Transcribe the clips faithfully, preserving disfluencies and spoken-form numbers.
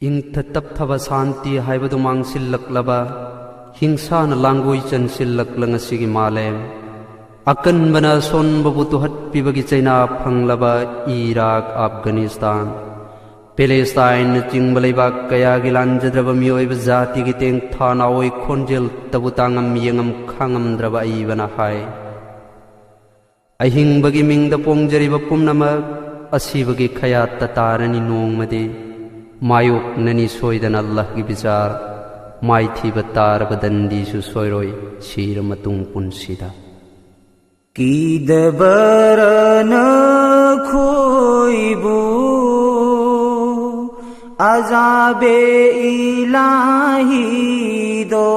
ꯏꯪꯊ ꯇꯞꯊꯕ ꯁꯥꯟꯇꯤ ꯍꯥꯏꯕꯗꯨ ꯃꯥꯡꯁꯤꯜꯂꯛꯂꯕ, ꯍꯤꯡꯁꯥꯅ ꯂꯥꯡꯒꯣꯏ ꯆꯟꯁꯤꯜꯂꯛꯂ ꯉꯁꯤꯒꯤ ꯃꯥꯂꯦꯝ꯫ ꯑꯀꯟꯕꯅ ꯑꯁꯣꯟꯕꯕꯨ ꯇꯨꯍꯠꯄꯤꯕꯒꯤ ꯆꯩꯅꯥ ꯐꯪꯂꯕ ꯏꯔꯥꯛ, ꯑꯐꯒꯥꯅꯤꯁꯇꯥꯟ, ꯄꯦꯂꯦꯁꯇꯥꯏꯟꯅꯆꯤꯡꯕ ꯂꯩꯕꯥꯛ ꯀꯌꯥꯒꯤ ꯂꯥꯟꯖꯗ꯭ꯔꯕ ꯃꯤꯑꯣꯏꯕ ꯖꯥꯇꯤꯒꯤ ꯇꯦꯡꯊꯥ ꯅꯥꯑꯣꯏ ꯈꯣꯟꯖꯦꯜꯇꯕꯨ ꯇꯥꯉꯝ ꯌꯦꯡꯉꯝ ꯈꯥꯡꯉꯝꯗ꯭ꯔꯕ ꯑꯏꯕꯅ ꯍꯥꯏ, ꯑꯍꯤꯡꯕꯒꯤ ꯃꯤꯡꯗ ꯄꯣꯡꯖꯔꯤꯕ ꯄꯨꯝꯅꯃꯛ ꯑꯁꯤꯕꯒꯤ ꯈꯌꯥꯠꯇ ꯇꯥꯔꯅꯤ ꯅꯣꯡꯃꯗꯤ꯫ ꯃꯥꯌꯣꯛꯅꯅꯤ ꯁꯣꯏꯗꯅ ꯑꯜꯂꯥꯍꯒꯤ ꯕꯤꯆꯥꯔ꯫ ꯃꯥꯏꯊꯤꯕ ꯇꯥꯔꯕ ꯗꯟꯗꯤꯁꯨ ꯁꯣꯏꯔꯣꯏ ꯁꯤꯔ ꯃꯇꯨꯡ ꯄꯨꯟꯁꯤꯗ꯫ ꯀꯤꯗꯕꯔ ꯅꯈꯣꯏꯕꯨ ꯑꯖꯥꯕꯦ ꯏꯂꯥꯍꯤꯗꯣ꯫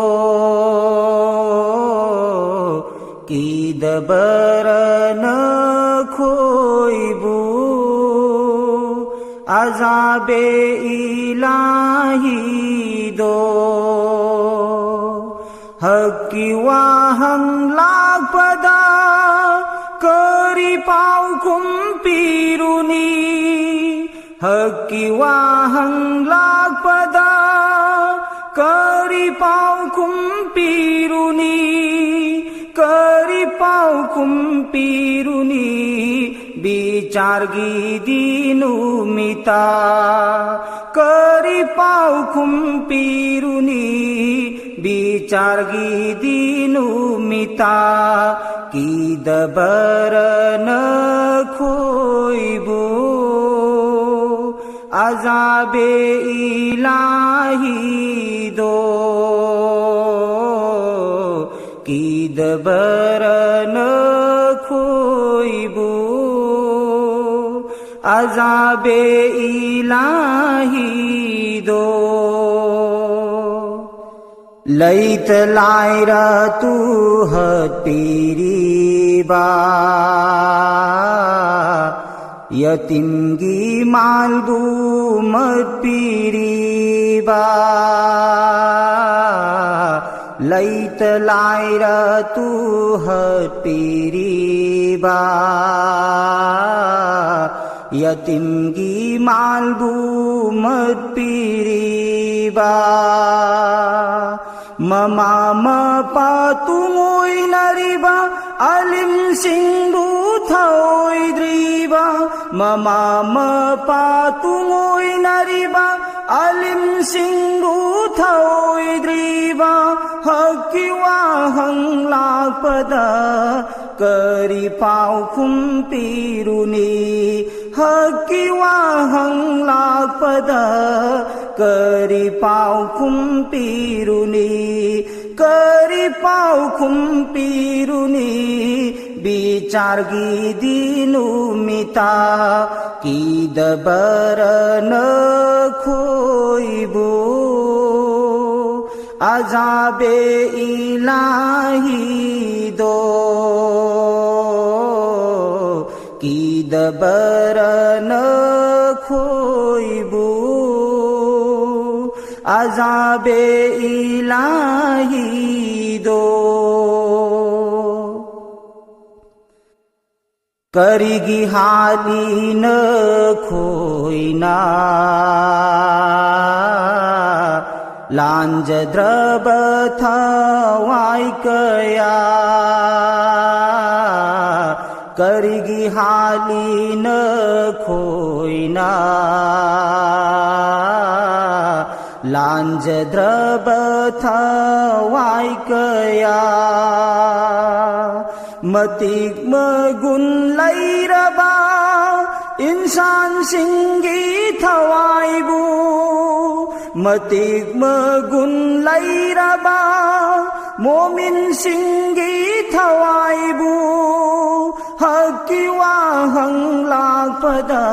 ꯀꯤꯗꯕꯔ ꯅꯈꯣꯏꯕꯨ ꯑꯖꯥꯕꯦ ꯏꯂꯥꯍꯤꯗꯣ꯫ ꯍꯛꯀꯤ ꯋꯥꯍꯪ ꯂꯥꯛꯄꯗ ꯀꯔꯤ ꯄꯥꯎꯈꯨꯝ ꯄꯤꯔꯨꯅꯤ? ꯍꯛꯀꯤ ꯋꯥꯍꯪ ꯂꯥꯛꯄꯗ ꯀꯔꯤ ꯄꯥꯎꯈꯨꯝ ꯄꯤꯔꯨꯅꯤ? ꯀꯔꯤ ꯄꯥꯎꯈꯨꯝ ꯄꯤꯔꯨꯅꯤ? ꯕꯤꯆꯥꯔꯒꯤ ꯗꯤꯟ ꯅꯨꯃꯤꯠꯇ ꯀꯔꯤ ꯄꯥꯎꯈꯨꯝ ꯄꯤꯔꯨꯅꯤ? ꯕꯤꯆꯥꯔꯒꯤ ꯗꯤꯟ ꯅꯨꯃꯤꯠꯇ ꯀꯤꯗꯕꯔ ꯅꯈꯣꯏꯕꯨ ꯑꯖꯥꯕꯦ ꯏꯂꯥꯍꯤꯗꯣ꯫ ꯀꯤꯗꯕꯔ ꯅꯈꯣꯏꯕꯨ ꯑꯖꯥꯕꯦ ꯏꯂꯥꯍꯤꯗꯣ꯫ ꯂꯩꯇ ꯂꯥꯏꯔ ꯇꯨꯍꯠꯄꯤꯔꯤꯕ, ꯌꯇꯤꯝꯒꯤ ꯃꯥꯜꯕꯨ ꯃꯠꯄꯤꯔꯤꯕ, ꯂꯩꯇ ꯂꯥꯏꯔ ꯇꯨꯍꯠꯄꯤꯔꯤꯕ, ꯌꯥꯇꯤꯝꯒꯤ ꯃꯥꯜꯕꯨ ꯃꯠꯄꯤꯔꯤꯕ, ꯃꯃꯥ ꯃꯄꯥ ꯇꯨꯡꯑꯣꯏꯅꯔꯤꯕ, ꯑꯂꯤꯝꯁꯤꯡꯕꯨ ꯊꯧꯑꯣꯏꯗ꯭ꯔꯤꯕ, ꯃꯃꯥ ꯃꯄꯥ ꯇꯨꯡꯑꯣꯏꯅꯔꯤꯕ, ꯑꯂꯤꯝꯁꯤꯡꯕꯨ ꯊꯧꯑꯣꯏꯗ꯭ꯔꯤꯕ, ꯍꯛꯀꯤ ꯋꯥꯍꯪ ꯂꯥꯛꯄꯗ ꯀꯔꯤ ꯄꯥꯎꯈꯨꯝ ꯄꯤꯔꯨꯅꯤ? ꯍꯛꯀꯤ ꯋꯥꯍꯪ ꯂꯥꯛꯄꯗ ꯀꯔꯤ ꯄꯥꯎꯈꯨꯝ ꯄꯤꯔꯨꯅꯤ? ꯀꯔꯤ ꯄꯥꯎꯈꯨꯝ ꯄꯤꯔꯨꯅꯤ? ꯕꯤꯆꯥꯔꯒꯤꯗꯤ ꯅꯨꯃꯤꯇꯥ ꯀꯤꯗꯕꯔ ꯅꯈꯣꯏꯕꯨ? ꯑꯖꯥꯕꯦ ꯏꯂꯥꯍꯤꯗꯣ ꯀꯤꯗꯕꯔ ꯅꯈꯣꯏꯕꯨ? ꯑꯖꯥꯕꯦ ꯏꯂꯥꯍꯤꯗꯣ ꯀꯔꯤꯒꯤ ꯍꯥꯠꯂꯤ ꯅꯈꯣꯏꯅ ꯂꯥꯟꯖꯗ꯭ꯔꯕ ꯊꯋꯥꯏ ꯀꯌꯥ? ꯀꯔꯤꯒꯤ ꯍꯥꯠꯂꯤ ꯅꯈꯣꯏꯅ ꯂꯥꯟꯖꯗ꯭ꯔꯕ ꯊꯋꯥꯏ ꯀꯌꯥ? ꯃꯇꯤꯛ ꯃꯒꯨꯟ ꯂꯩꯔꯕ ꯏꯟꯁꯥꯟꯁꯤꯡꯒꯤ ꯊꯋꯥꯏꯕꯨ, ꯃꯇꯤꯛ ꯃꯒꯨꯟ ꯂꯩꯔꯕ ꯃꯣꯃꯤꯟꯁꯤꯡꯒꯤ ꯊꯋꯥꯏꯕꯨ, ꯍꯛꯀꯤ ꯋꯥꯍꯪ ꯂꯥꯛꯄꯗ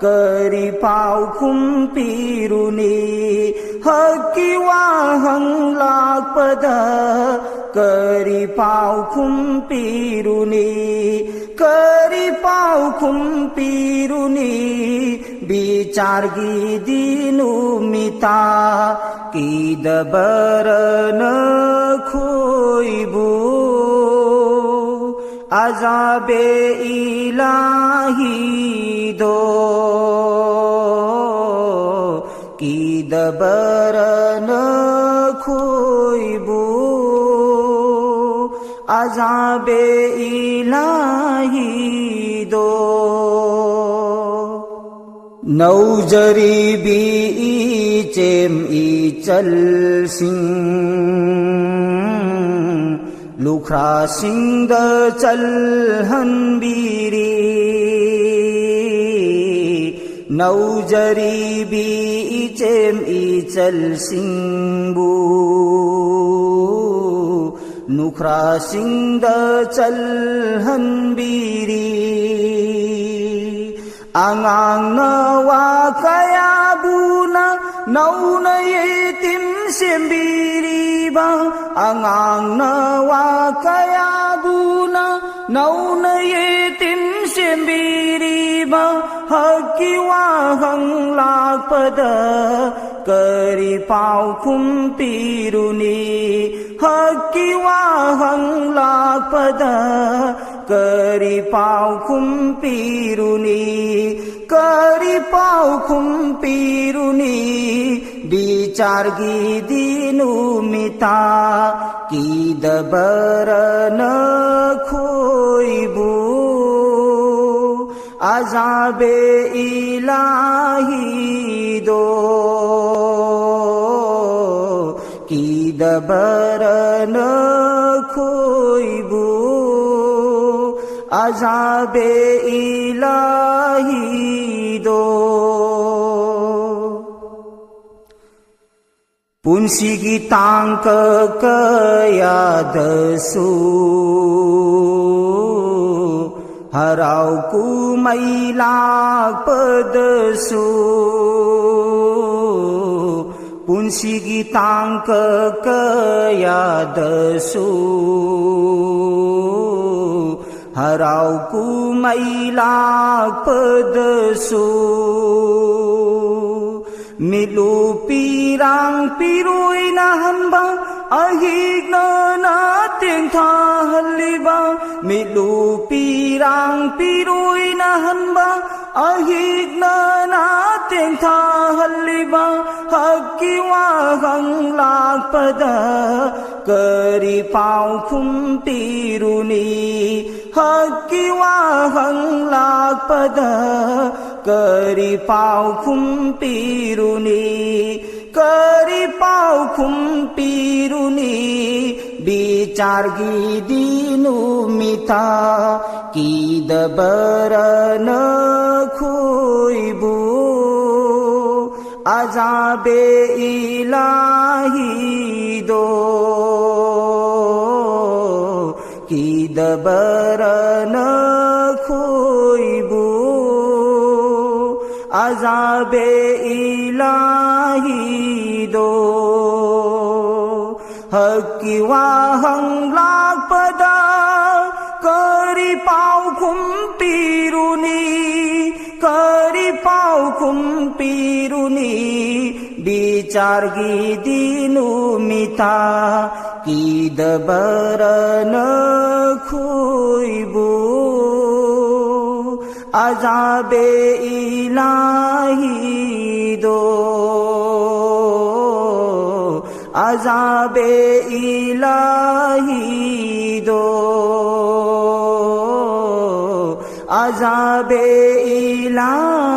ꯀꯔꯤ ꯄꯥꯎꯈꯨꯝ ꯄꯤꯔꯨꯅꯤ? ꯍꯛꯀꯤ ꯋꯥꯍꯪ ꯂꯥꯛꯄꯗ ꯀꯔꯤ ꯄꯥꯎꯈꯨꯝ ꯄꯤꯔꯨꯅꯤ? ꯀꯔꯤ ꯄꯥꯎꯈꯨꯝ ꯄꯤꯔꯨꯅꯤ? ꯕꯤꯆꯥꯔꯒꯤꯗꯤ ꯅꯨꯃꯤꯇꯥ ꯀꯤꯗꯕꯔ ꯅꯈꯣꯏꯕꯨ? عذاب الهی دو کیدبر نخوی بو، عذاب الهی دو. نو جریبی ایچم ایچل سنگ، لوخرا سنگ د چل هن بیری. نو جریبی ایچم ایچل سنگ بو، لوخرا سنگ د چل هن بیری. ꯑꯉꯥꯡꯅ ꯋꯥ ꯀꯌꯥꯕꯨꯅ ꯅꯧꯅ ꯌꯦꯇꯤꯝ ꯁꯦꯝꯕꯤꯔꯤꯕ, ꯑꯉꯥꯡꯅ ꯋꯥ ꯀꯌꯥꯕꯨꯅ ꯅꯧꯅ ꯌꯦꯇꯤꯝ ꯁꯦꯝꯕꯤꯔꯤꯕ, ꯍꯛꯀꯤ ꯋꯥꯍꯪ ꯂꯥꯛꯄꯗ ꯀꯔꯤ ꯄꯥꯎꯈꯨꯝ ꯄꯤꯔꯨꯅꯤ? ꯍꯛꯀꯤ ꯋꯥꯍꯪ ꯂꯥꯛꯄꯗ ꯀꯔꯤ ꯄꯥꯎꯈꯨꯝ ꯄꯤꯔꯨꯅꯤ? ꯀꯔꯤ ꯄꯥꯎꯈꯨꯝ ꯄꯤꯔꯨꯅꯤ? ꯕꯤꯆꯥꯔꯒꯤ ꯗꯤꯟ ꯅꯨꯃꯤꯠꯇ ꯀꯤꯗꯕꯔ ꯅꯈꯣꯏꯕꯨ? عذاب الهی دو کیدبر نخوی بو، عذاب الهی دو. ꯄꯨꯟꯁꯤꯒꯤ ꯇꯥꯡꯀꯛ ꯀꯌꯥꯗꯁꯨ ꯍꯔꯥꯎ ꯀꯨꯝꯍꯩ ꯂꯥꯛꯄꯗꯁꯨ, ꯄꯨꯟꯁꯤꯒꯤ ꯇꯥꯡꯀꯛ ꯀꯌꯥꯗꯁꯨ ꯍꯔꯥꯎ ꯀꯨꯝꯍꯩ ꯂꯥꯛꯄꯗꯁꯨ ꯃꯤꯠꯂꯨ ꯄꯤꯔꯥꯡ ꯄꯤꯔꯣꯏꯅꯍꯟꯕ ꯑꯍꯤꯛꯅꯅ ꯇꯦꯡꯊꯥꯍꯜꯂꯤꯕ, ꯃꯤꯠꯂꯨ ꯄꯤꯔꯥꯡ ꯄꯤꯔꯨꯏꯅ ꯍꯟꯕ, ꯑꯍꯤꯛꯅꯅ ꯇꯦꯡꯊꯥꯍꯜꯂꯤꯕ ꯍꯛꯀꯤ ꯋꯥꯍꯪ ꯂꯥꯛꯄꯗ ꯀꯔꯤ ꯄꯥꯎꯈꯨꯝ ꯄꯤꯔꯨꯅꯤ? ꯍꯛꯀꯤ ꯋꯥꯍꯪ ꯂꯥꯛꯄꯗ ꯀꯔꯤ ꯄꯥꯎꯈꯨꯝ ꯄꯤꯔꯨꯅꯤ? ꯀꯔꯤ ꯄꯥꯎꯈꯨꯝ ꯄꯤꯔꯨꯅꯤ? ꯕꯤꯆꯥꯔꯒꯤ ꯗꯤꯟ ꯎꯃꯤꯇꯥ ꯀꯤꯗꯕꯔ ꯅꯈꯣꯏꯕꯨ, ꯑꯖꯥꯕꯦ ꯏꯂꯥꯍꯤꯗꯣ ꯀꯤꯗꯕꯔ ꯅꯈꯣꯏꯕꯨ, ꯑꯖꯥꯕꯦ ꯏꯂꯥꯍꯤꯗꯣ꯫ ꯍꯛꯀꯤ ꯋꯥꯍꯪ ꯂꯥꯛꯄꯗ ꯀꯔꯤ ꯄꯥꯎꯈꯨꯝ ꯄꯤꯔꯨꯅꯤ? ꯀꯔꯤ ꯄꯥꯎꯈꯨꯝ ꯄꯤꯔꯨꯅꯤ? ꯕꯤꯆꯥꯔꯒꯤ ꯗꯤꯟ ꯎꯃꯤꯇꯥ ꯀꯤꯗꯕꯔ ꯅꯈꯣꯏꯕꯨ, ꯑꯖꯥꯕꯦ ꯏꯂꯥꯍꯤꯗꯣ, ꯑꯖꯥꯕꯦ ꯏꯂꯥꯍꯤꯗꯣ, ꯑꯖꯥꯕꯦ ꯏꯂꯥꯍꯤꯗꯣ꯫